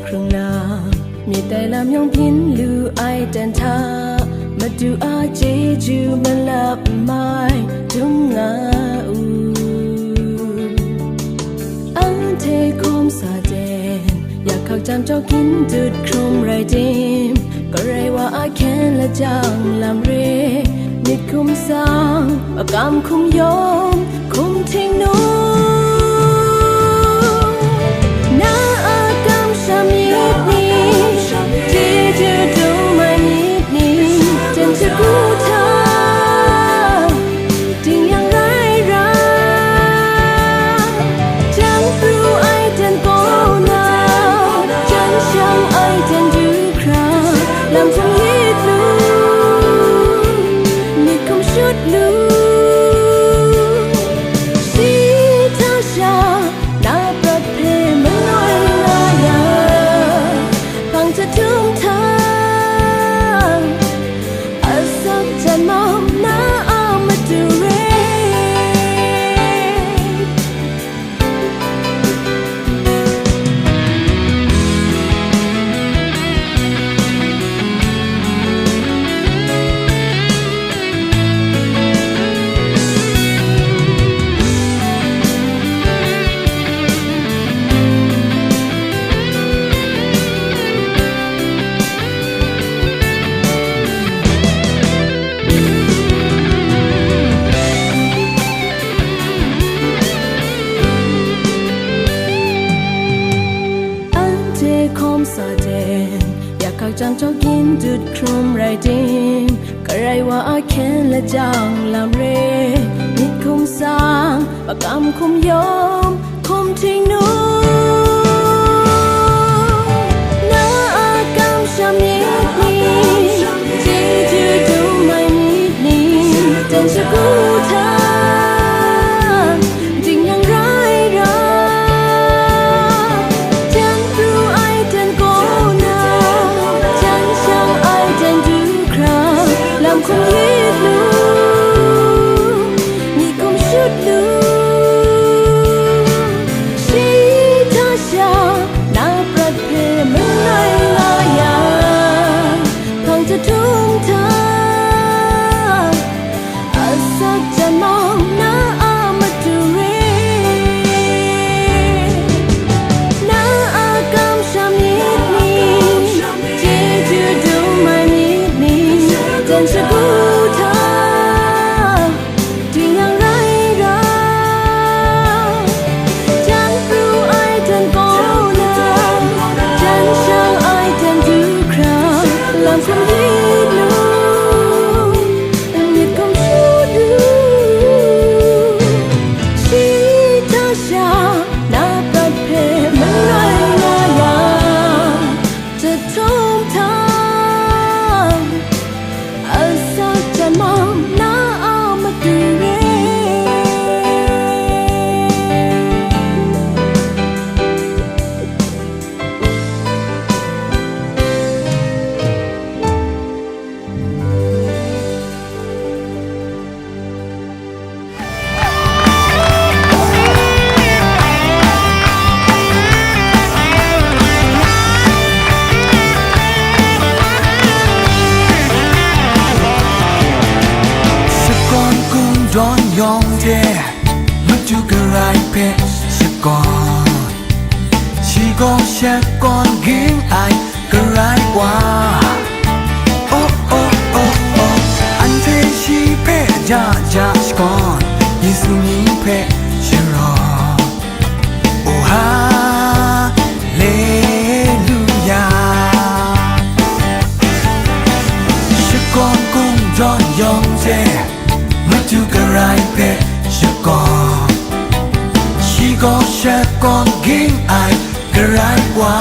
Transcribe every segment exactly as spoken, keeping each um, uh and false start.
Hkrung lam, myit tai lam yawng byin lu ai ten hta, Madu a chyeju malap mai dum nga u. Anhte hkawm sa ten, yak hkak jam jawk gin dut hkrum rai tim, garai wa a hkyen lajang lam re, myit hkum sang, makam hkum yawng, hkum htingnu. Na a kamsham myit ni, chyeju dum ai myit ni, jan shagu hta, ding yang rai ra, jan pru ai jan kaw na, jan shang ai jan du hkra, lam hkum yit lu, myit hkum shut lu. Shi hta sha, na prat hpe maloi nga ya, hpang jahtum hta, asak jan mau na a matu re. Anhte hkawm sa ten, yak hkak jam jawk gin dut hkrum rai tim, garai wa a hkyen lajang lam re, myit hkum sang, makam hkum yawng, hkum htingnu. Na a kamsham myit ni, chyeju dum ai myit ni, jan shagu hta, ding yang rai ra, jan pru ai jan kaw na, jan shang ai jan du hkra, lam hkum yit lu, myit hkum shut lu. Shi hta sha, na prat hpe maloi nga ya, hpang jahtum hta, asak jan mau na a matu re. Na a kamsham myit ni, chyeju dum ai myit ni, jan shagu hta, ding yang rai ra, jan pru ai jan kaw na, jan shang ai jan du hkra, lam hkum yit lu, myit hkum shut lu. Shi hta sha, na prat hpe maloi nga ya, jahtum hta, asak jan mau na a matu re. Shakawn kungdawn yawng hte, Madu Karai hpe shakawn, shi gaw shakawn ging ai Karai Wa. Oh, oh, oh, oh, anhte shi hpe ja ja shakawn, Yesu mying hpe sharawng. Oh, haleluya. Shakawn kungdawn yawng hte, Madu Karai hpe shakawn, shi gaw shakawn ging ai Karai Wa.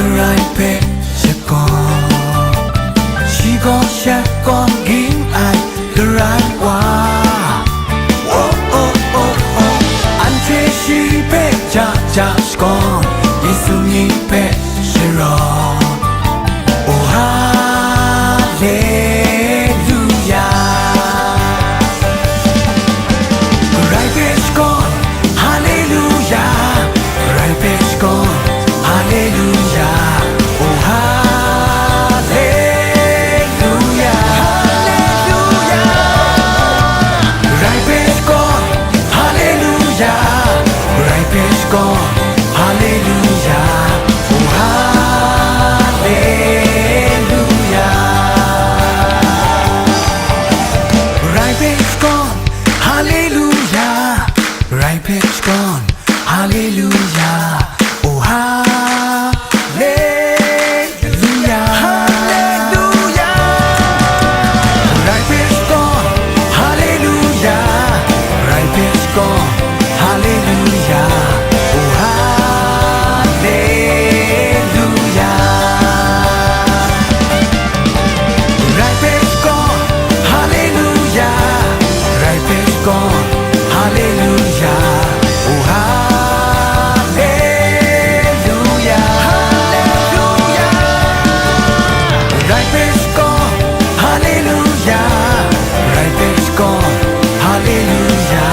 Karai hpe shakawn, shi gaw shakawn ging ai Karai wa. Oh, oh, oh, oh. Anhte shi hpe ja ja shakawn, Yesu mying hpe sharawn. Oh, haleluya. Karai hpe shakawn, haleluya. Karai hpe shakawn, haleluya. Oh, haleluya. Haleluya. Karai hpe shakawn, haleluya. Karai hpe shakawn, haleluya. Oh, haleluya. Karai hpe shakawn, haleluya. Karai hpe shakawn, haleluya. Oh, haleluya. Haleluya. Karai hpe shakawn, haleluya. Karai hpe shakawn, haleluya. Oh, haleluya. Karai hpe shakawn, haleluya. Karai hpe shakawn, haleluya. Oh, haleluya. Haleluya. Karai hpe shakawn, haleluya. Karai hpe shakawn, haleluya.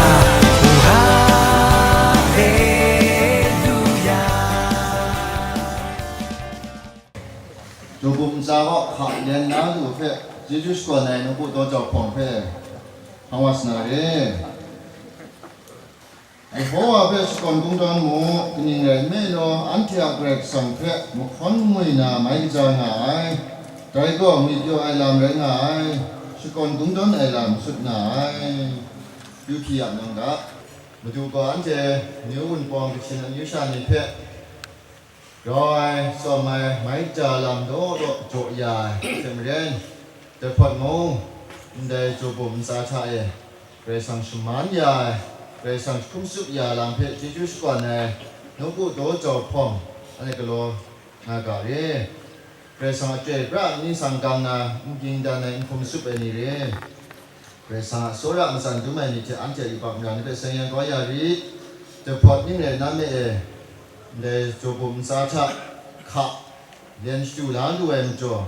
Oh, haleluya. Jawbum ntsa kaw hka len na lu hpe, chyeju shakawn ai nawku daw jau hpawng hpe, hpang wa sa na re. Yehowa hpe shakawn kungdawn mu, kaning rai nme law, anhte a Karai Kasang hpe mahkawn ngwi na mai kaja nga ai. Dai gaw ngwi pyaw ai lam rai nga ai, shakawn kungdawn ai lam sut nga ai. Yu hpyi ap nang ga, Madu gaw anhte amyu wunpawng, kashin amyu sha ni hpe grau ai, tsawm ai, mai ja lam daw daw jaw ya ai hte maren, jahpawt mung ndai jawbum ntsa hta e Karai Kasang shaman ya ai, Karai Kasang hkum tsup ya lam hpe chyeju shakawn ai nawku daw jau hpawng, anhte galaw nga ga re. Karai Kasang a chyoi pra ningsang gang na, n ging dan ai, n hkum tsup ai ni re. Karai Kasang a tsawra matsan dum ai myit hte anhte a yubak mara ni hpe seng yang kau ya rit. Jahpawt ning rai na me e, ndai jawbum ntsa hta hka len shadu la lu ai majaw,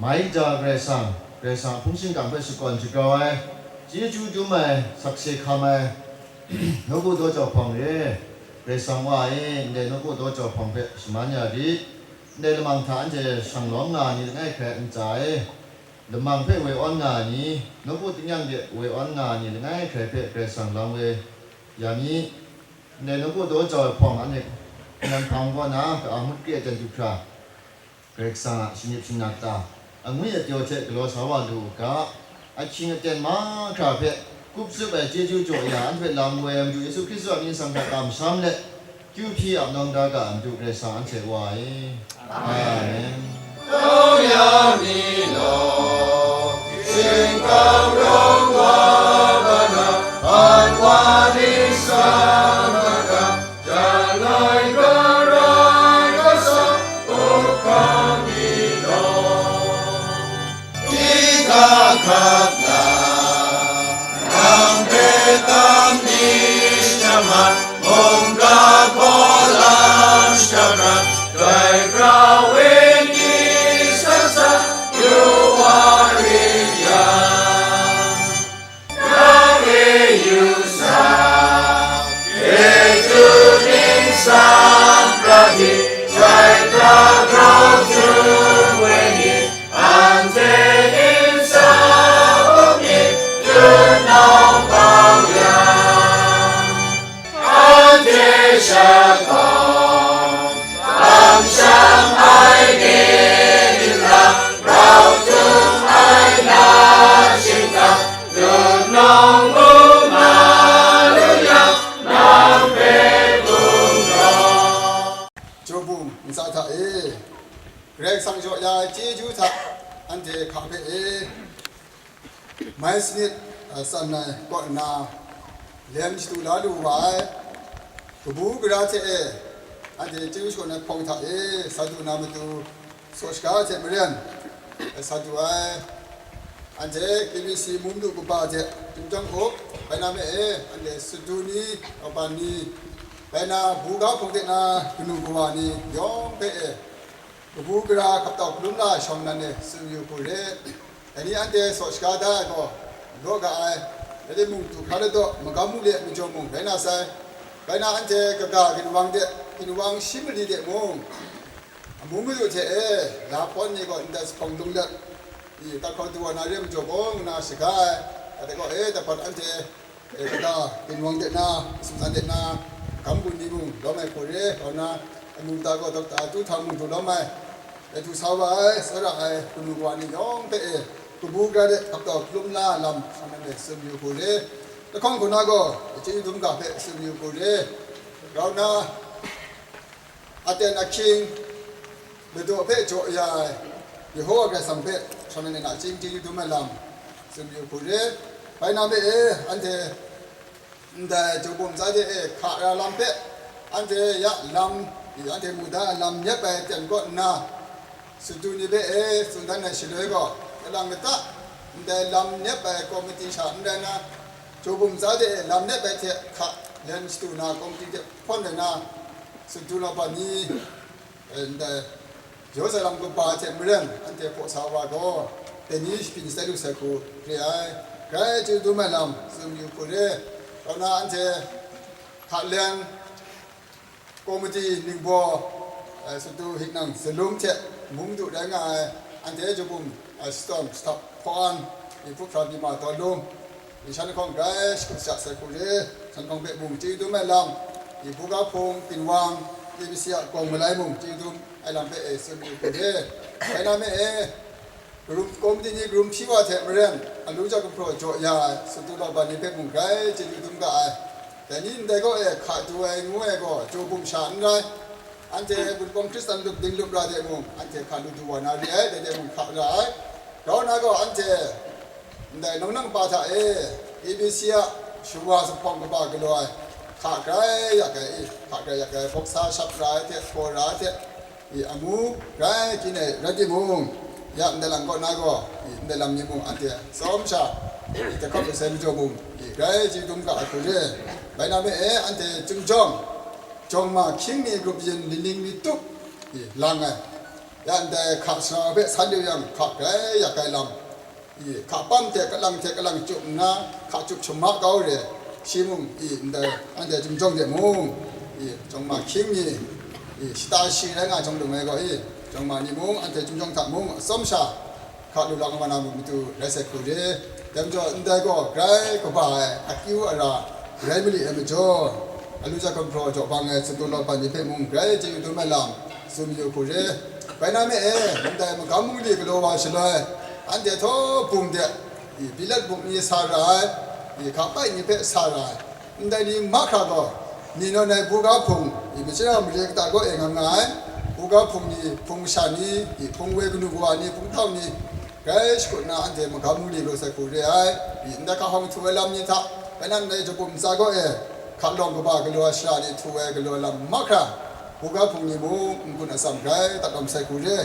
mai da Karai Kasang, Karai Kasang a hpung shingkang hpe shakawn shagrau ai, chyeju dum ai, sakse hkam ai, nawku daw jau hpawng re, Karai Kasang Wa e, ndai nawku daw jau hpawng hpe shaman ya rit. Ndai lamang hta anhte shang lawm nga ai ni langai hkrai ntsa e, lamang hpe woi awn nga ai ni, nawku tingnyang de woi awn nga ai ni langai hkrai hpe Karai Kasang lam woi ya mi. Ndai nawku daw jau ai hpawng anhte nan hpang kaw na ka-ang ngut kre ai chyen du hkra, Karai Kasang a shingnip shingnak ta, angwi apyaw hte galaw sa wa lu u ga, ahkying aten mahkra hpe kup tsup ai chyeju jaw ya, anhte lam woi ai Madu Yesu Hkristu a mying hta kamsham let, kyu hpyi ap nawng da ga ai Madu Karai Kasang anhte Wa e. Amen. Kau ya mi law, shingkang rawng wa ba na, an wa ni sa ma ga, jan ai Karai Kasang, o hkang mi law. Hkristu hkap na, nang hpe tam ni shaman, mungga hkaw lam shapran, dai grau wenyi sat sat yu wa rit yang, nang e yu sa, chyeju ningsang pra hte, jai pra grau htum wenyi, anhte ningsang hpung ni, dun nawng bau yang, anhte shakawn, kamsham ai ni nlang, grau htum ai na shingkang, dun nawng mu ma lu yang, nang hpe gumrawng. Jawbum ntsa hta e, Karai Kasang jaw ya ai chyeju hta anhte hka hpe e, mai sanit, a, tsan ai kaw nna, len shadu la lu wa ai, kabu gara hte e, Anhte chyeju shagun ai hpawng hta e sa du na matu, saw shaga hte maren, e sa du ai. Anhte K B C mung du kaba hte chyum jang hkup, bai na me e, anhte sut du ni, kaban ni, bai na buga hpung de na kanu kawa ni yawng hpe e, kabu gara hkap tau hkalum la ai shawng nan e tsun yu hku re. Dai ni anhte saw shaga da ai gaw, law ga ai, rai timung, du hkra ladaw magam mu le majaw mung rai na sai. Rai na anhte kaga ginwang de, ginwang shi mali de mung, amu madu hte e, la hpawn ni gaw ndai zuphpawng lung let, i, kat hkawng du wa na re majaw gaw, ngu na shaga ai. Dai gaw e, dai hpawt anhte, e, kaga ginwang de na, sumsan de na, magam gun ni mung lawm ai hku re, kaw na, amu da gaw dokta tu htang mung du lawm ai, e, du sa wa ai, tsawra ai, kanu kawa ni yawng hpe e, kabu gara de hkap tau hkalum la ai lam, shawng nan e tsun yu hku re, lahkawng hku na gaw, e, chyeju dum ga hpe tsun yu hku re, grau na, aten ahkying, ladaw hpe jaw ya ai, Yehowa Karai Kasang hpe shawng nan e nachying chyeju dum ai lam, tsun yu hku re, bai na me e, anhte, ndai jaw bum ntsa de e hka ra lam hpe, anhte ya lam, i, anhte mu da ai lam nyep ai aten kaw nna, sut du ni hpe e tsun dan ai shaloi gaw, kalang kata, ndai lam nyep ai komiti sha n rai na, jaw bum ntsa de e lam nyep ai hte hka len shadu na komiti hte hpawn rai na, sut du la ba ni, e, ndai, Jerusalem kaba hte maren anhte hpaw sa wa gaw, dai ni shapying shatai lu sai hku re ai, grai chyeju dum ai lam tsun yu hku re, grau na anhte hka leng komiti ningbaw, e, sut du hik nang zalum hte mung du rai nga ai, anhte jaw bum, e, Sitom, Shtap, Hpaw An, i, Hpup Hpra, Byi Ma, Daw Lum, i, shan hkawng grai shakut sha sai hku re, shan hkawng hpe mung chyeju dum ai lam, i, buga hpung, ginwang, K B C a gawng malai mung chyeju dum ai lam hpe e tsun yu hku re, bai na me e, karum, komiti ni karum hpyi wa hte maren, alu ja gumhpraw jaw ya ai, sut du la ba ni hpe mung grai chyeju dum ga ai. Dai ni ndai gaw e hka du ai ngu ai gaw, jaw bum sha n rai. Anhte Wunpawng Hkristan lup ding lup ra de mung, anhte hka lu du wa na re ai, dai de mung hka ra ai. Grau na gaw anhte, ndai nawng nang pa hta e, A B C a shawa zuphpawng kaba galaw ai, hka grai yak ai, hka grai yak ai, bawksa shap ra ai hte, hkaw ra ai hte, i, amu grai kyin ai rai timung, ya ndai lam kaw na gaw, i, ndai lam ni mung anhte tsawm sha, i, dahkawp lasai majaw mung, i, grai chyeju dum ga ai hku re. Bai na me e, anhte chyum jawng, jawng ma hkying mi grup yin nining mi tup, i, lang ai, ya ndai hka sara hpe san yu yang, hka grai yak ai lam, i, hka pam hte kalang hte kalang chyup nna, hka chyup shama kau re, shi mung, i, ndai anhte chyum jawng de mung, i, jawng ma hkying mi, i, shata shi rai nga jawng lung ai gaw, i, jawng ma ni mung, anhte chyum jawng hta mung, atsawm sha, hka lu la nga na matu rai sai hku re. Dai majaw, ndai gaw grai kaba ai, akyu ara rai mali ai majaw, alu ja gumhpraw jaw bang ai, sut du la ba ni hpe mung grai chyeju dum ai lam, tsun yu hku re. Bai na me e, ndai magam mung li galaw wa shaloi, anhte htaw bum de, i, bilet buk ni sa ra ai, i, hka pai ni hpe sa ra ai, ndai ni mahkra gaw, ni nawn ai buga hpung, i, machara mare kata kaw e nga nga ai, buga hpung ni, hpung masha ni, i, hpung woi kanu kawa ni, hpung htau ni, grai shakut nna anhte magam mung li galaw sai hku re ai, i, ndai hka hkawng htu ai lam ni hta, bai na ndai jaw bum ntsa kaw e, hka lawng kaba galaw ai shara ni htu ai galaw ai lam mahkra, buga hpung ni mung n-gun atsam grai tat lawm sai hku re.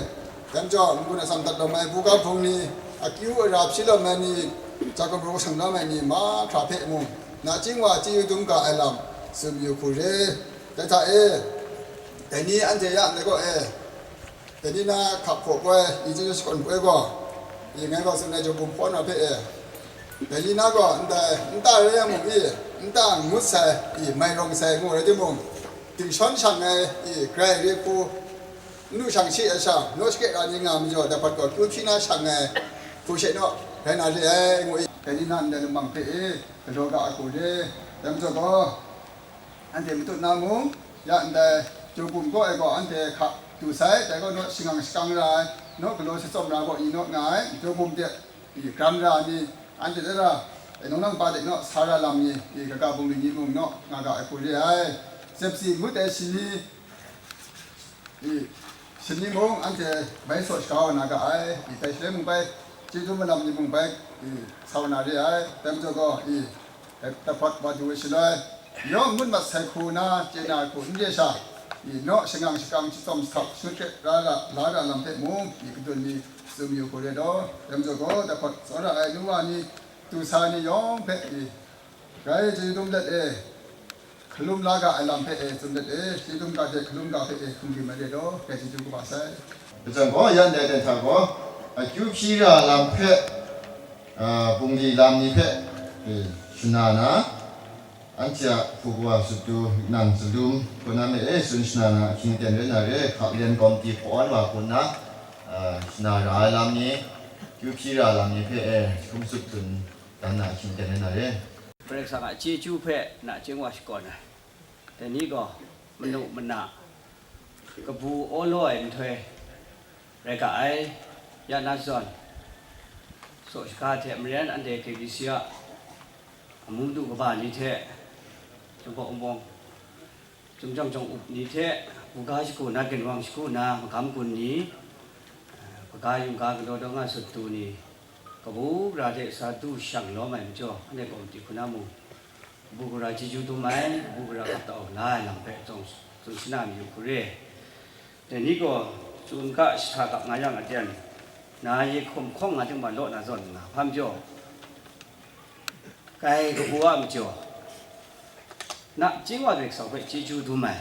Dai majaw, n-gun atsam tat lawm ai buga hpung ni, akyu ara hpyi lawm ai ni, ja gumhpraw shang lawm ai ni mahkra hpe mung, nachying wa chyeju dum ga ai lam, tsun yu hku re. Dai hta e, dai ni anhte ya ndai kaw e, dai ni na hkap hpaw poi, i chyeju shakawn poi gaw, i ngai gaw tsun ai jaw bum hpaw na hpe e, dai ni na gaw ndai nta rai yang mung i, nta ngut sai, i mai rawng sai ngu rai timung, dingshawn shang ai, i grai re hku, n lu shang shi ai sha, naw shakre ra ni nga majaw, dai hpawt gaw kyu hpyi na shang ai hku she naw rai na re ai, ngu i, dai ni na ndai lamang hpe e, galaw ga ai hku re, dai majaw gaw, anhte matut na mung, ya ndai jaw bum kaw ai gaw anhte hka du sai, dai gaw naw shangang shakang ra ai, naw galaw shatsawm ra gaw ni naw nga ai, jaw bum de, i, gram ra ni, anhte dai ra, e, nawng nang pa de naw sa ra lam ni, i, kaga bungli ni mung naw nga ga ai hku re ai. Sepsi ngut ai shani, i, shani mung anhte bai saw shaga wa na ga ai, i, dai shaloi mung bai, chyeju malam ni mung bai, i, sa wa na re ai, dai majaw gaw, i, dai hpawt wa du ai shaloi, yawng ngut mat sai hku na chye na ai hku n re sha, i naw shangang shakang chyitsawm sahkawng shut hkret ra ra, la ra lam hpe mung, i kadun mi tsun yu hku re law, dai majaw gaw, dai hpawt tsawra ai nu wa ni, tu sa ni yawng hpe, i grai chyeju dum let e, hkalum la ga ai lam hpe e tsun let e, chyeju dum ga hte hkalum ga hpe e hkum dim ai re law, grai chyeju kaba sai. Hpang gaw yan dai dan hta gaw, akyu hpyi ra lam hpe, a, bungli lam ni hpe, e, shana na, anhte a hpu kawa sut du nang tsalum, kaw na me e tsun shana na ahkying aten rai na re, hka lian gawm ti hpaw wa hku nna, a, shana ra ai lam ni, kyu hpyi ra lam ni hpe e hkum sut tsun dan na ahkying aten rai na re. Karai Kasang a chyeju hpe nachying wa shakawn ai. Dai ni gaw manu mana kabu awlaw ai nhtoi rai ga ai, ya na zawn, saw shaga hte maren anhte K B C a amu du kaba ni hte, Jinghpaw Wunpawng, Chyum Jang Jawng Up ni hte, buga shagu na, ginwang shagu na, magam gun ni, hpaga yungga galaw daw nga sut du ni, kabu gara hte sa du shang lawm ai majaw, anhte kawmti hku na mung, kabu gara chyeju dum ai, kabu gara kap tau la ai lam hpe tsun shana mayu hku re. Dai ni gaw tsun ga shahta ga nga yang aten, na ye hkum hkawng nga ting ma law na zawn nga hpa majaw, kai kabu a majaw, nachying wa Karai Kasang hpe chyeju dum ai,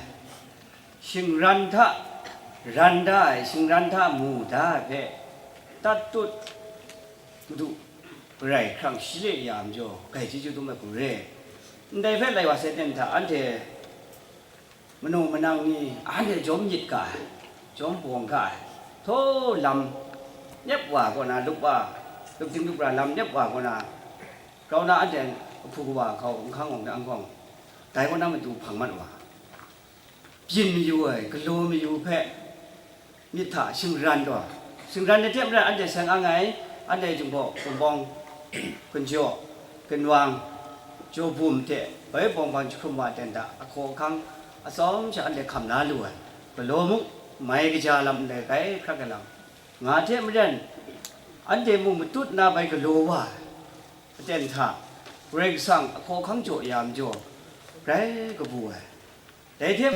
shingran hta ran da ai, shingran hta mu da ai hpe tat tut, Madu, garai hkrang shi le ya majaw, grai chyeju dum ai hku re. Ndai hpe lai wa sai ten hta, anhte manu manang ni, anhte jawm myit ga ai, jawm bawng ga ai, htaw lam nyep wa kaw na, lup wa, lup ting lup ra lam nyep wa kaw na, grau na anhte ahpu kawa hkau, nhkang awng hte anhkawng, dai kaw na matu hpang mat wa, byin mayu ai, galaw mayu hpe myit hta shingran taw, shingran ai hte maren anhte seng ang ai, anhte Jinghpaw, Wunpawng, Hpunjaw, Ginwang, Jawbum hte bai bawng bang jahkrum wa ten hta ahkaw ahkang atsawm sha anhte hkam la lu ai, galaw muk, mai kaja lam ndai grai hkrak ai lam nga hte maren, anhte mung matut na bai galaw wa ai aten hta, Karai Kasang ahkaw ahkang jaw ya majaw, grai kabu ai. Dai hte